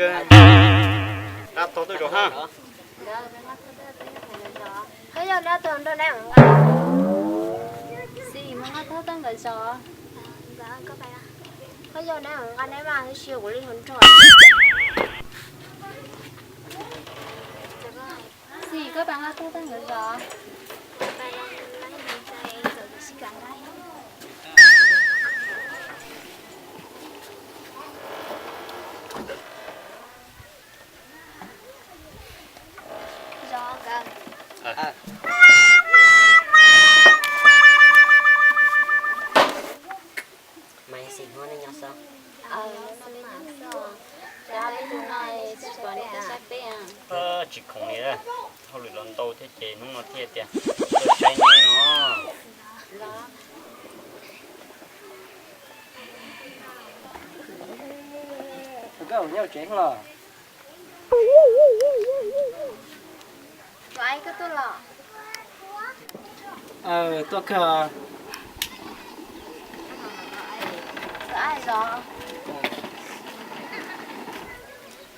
Nqa tau tuaj zov ha. Koj yog neb tau nrog neb nqa. Xib, muab nqa tau tuaj nkawd zov. Koj yog neb nqa neb mas tab sis kuv li hluas nraug. Xib, koj pab nqa tau tuaj nkawd zov. Mas xib, hnub no nyob xwb. Tsis khoom li, hauj lwm los ntau thiab ces hnub no thiaj tias tuaj saib neb no. Koj nyob tsev los? Tus Aib, koj tuaj los? Tuaj kawg. Tus Aib zov.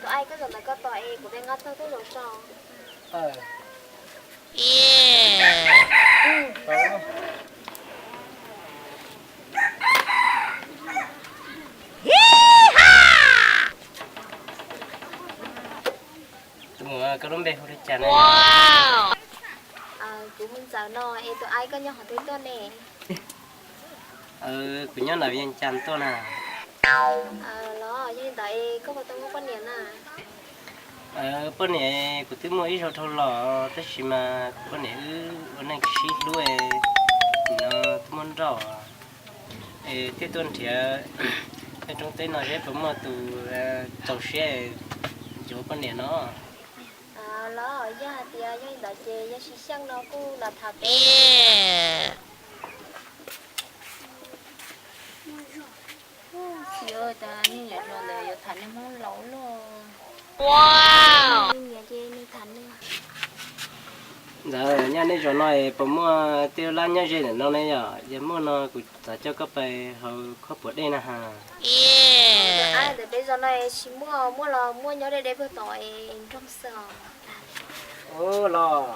Tus Aib, koj zov ntawm koj tos es kuv pab nqa tau tuaj zov tso. Tus muam, koj lub npe hu li cas na? Kuv hu Ntxawm no es tus Aib koj nyob qhov twg tuaj ne? Kuv nyob nram Vias Cas tuaj na. Los yog li ntawd es koj puas tau muaj poj niam na? Poj niam kuv twb muaj ib zaug dhau los tab sis mas kuv poj niam wb ua neej sib hlub, nim no twb muab nrauj es thiaj tuaj nrhiav nyob roob teb no seb puas muaj tus txaus siab ncuav poj niam no. Los yog hais tias yog li ntawd ces yog tsis xyeej no kuj los tham peb. Xib, cas niag niam hluas ntawd yuav tham niag Hmoob laus luaj. Ntxawm, nyob nej zos no es puas muaj tej lab nyob ze ntawm no ne yom? Yog muaj no kuv xav coj koj pais haus khaub puas dej na ha. Ntawm peb zos no tsis muaj, muaj los muaj nyob deb deb puag tom nroog xwb os. Ua los,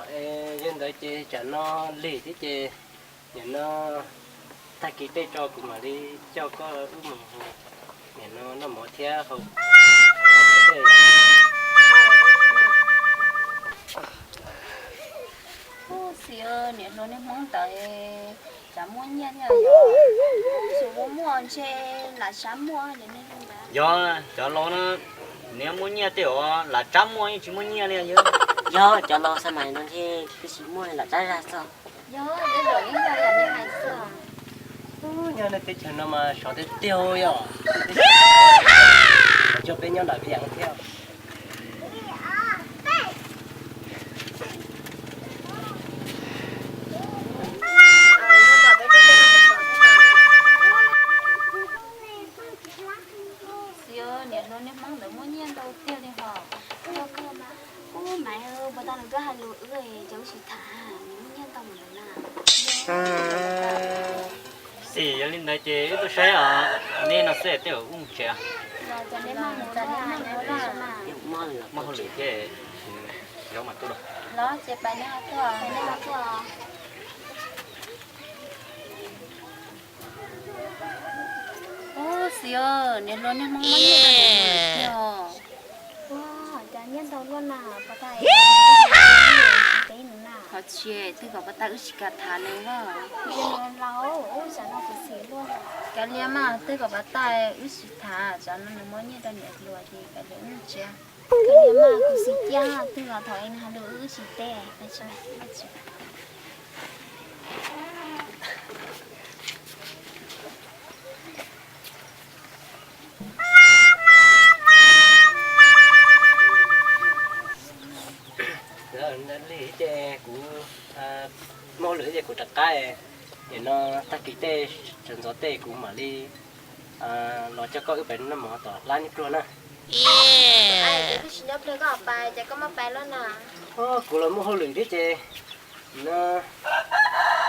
yog ntawd ces tsam no lig thiab ces nim no tag kis tej tso kuv mam li coj koj wb mus nim no noj mov thiab haus. Xib, niam hluas niag Hmoob ntawd tsam muaj nyiaj thiab yom? Tab sis muaj muaj ntshe lam tsam muaj li ne. Yog cov laus no, nws muaj nyiaj tej uas lam tsam muaj yeej tsis muaj nyiaj li yog. Yog cov laus xa mas no ntshe twb tsis muaj lam tsam zaj txog. Yog tej zaum yeej yog yam li hais xwb. Nyob nej teb chaws no mas sov tiag tiag yom. Coj peb nyob nram Vias thiab. Xib, niam hluas niag Hmoob ntawd muaj nyiaj ntau tiag li hos. Ub, Maiv, puas tau nws tuaj hais lus wb ces wb tsis tham, nws muaj nyiaj ntau npaum ntawd na. Xib, yog li ntawd ces wb tuaj saib os, nej no xwb tej zaum wb mus tsev. Muaj hauj lwm thiab, zaub mas tuaj. Los ces pais neb ho tuaj. Ub, Xib, niam hluas niag Hmoob muaj nyiaj ntau tiag. Ua, cas nyiaj ntau luaj na, puas tau tsis teb nws na. Qhov tsis twg kom puas tau wb tsis kam tham nws os. Laus, tsam no kuv xis luaj. Kav liam mas, twg kom puas tau wb tsis tham, tsam no nws muab nyiaj rau niam hluas ces kav liam wb mus tsev. Kav liam mas, kuv xis kiag, twg los thov es nws hais lus wb tsis teb. Li ces kuv muaj hauj lwm ces kuv rov qab, nim no tag kis tej sawv ntxov tej kuv mam li los coj koj wb pais noj mov tom hlab niag pluag na. Kuv los muaj hauj lwm thiab ces no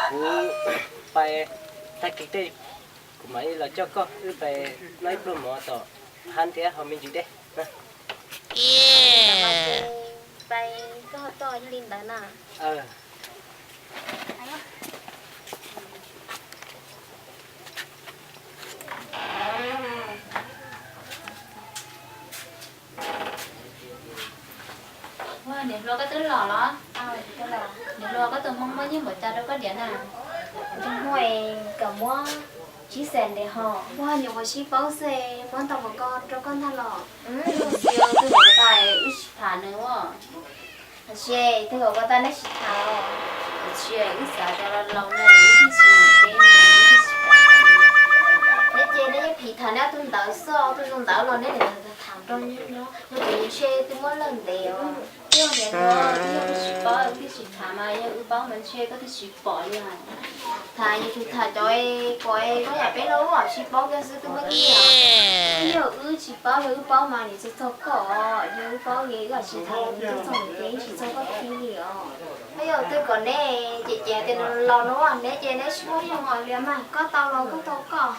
kuv pais tag kis tej kuv mam li los coj koj wb pais noj ib pluag mov tom hab thiab haus me ntsis dej. Pais koj ho txoj yog li ntawd na. Ua, niam hluas koj twb los los? Niam hluas koj tus hmoob muab nyiaj npaum cas rau koj diav na? Tus hmoob es kom muab tsib xees ntev ho. Ua, nyuam qhuav sib paub xwb, muab ntau npaum ko rau koj ntag los? Ua, twb kom tas wb tsis tham nws ua. Tsis, twb kom tas neb tsis tham os. Tsis, wb xav tias los laus no wb twb tsis teb, wb twb tsis tham. Neb ces neb yeej phim tham neb tus ntawd xwb, tus zoo ntawd los neb niam tham rau neb no, yog tias ntshe twb muab lawm ntev os. Twb yog niam hluas, twb yog wb tsis paub wb twb tsis tham mas yog wb paub mas ntshe koj twb tsis pom li os. Tham yus tus tham cov kom koj yam peb no sib paub kiag xwb twb muab tiag. Twb yog wb tsis paub, yog wb paub mas nim txog txog koj, yog wb paub es wb tsis tham nim txog txog nim ces tsis txog koj kiag li os. Yog twb kom neb ces ces hais tias nws los no neb ces neb sib muab hmoo li mas koj tau los koj tau koj.